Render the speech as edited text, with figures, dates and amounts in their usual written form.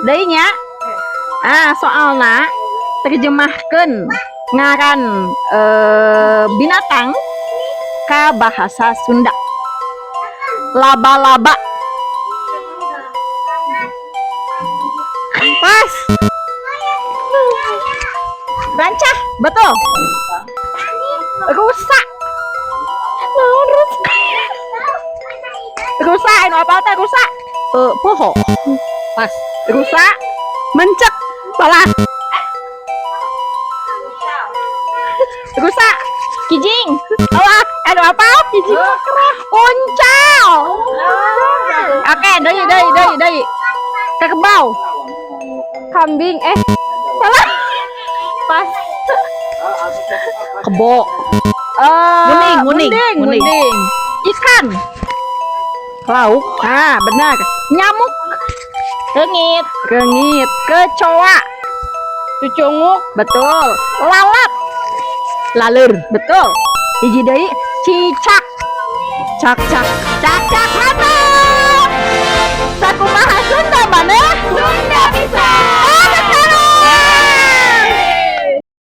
Deui nya. Ah, soalna terjemahkeun ngaran binatang ka bahasa Sunda. Laba-laba. Pas. Rancah, betul. Rusa. Naon rusa? Rusa, anu apa teh rusa? Poho. Pas. Rusa, mencek, salah. Rusa, Kijing. Salah. Anu apa? Kijing. Uncal. Oke, deui deui deui deui. Kerbau. Kambing. Salah. Pas. Kebo. Munding, Munding, munding, munding. Munding. Ikan. Lauk. Ah, benar. Nyamuk. Reungit. Reungit. Kecoa. Cucunguk. Betul. Lalat. Laleur. Betul. Hiji deui, cicak. Cak cak. Cak cak, mantap. Sakumaha Sunda?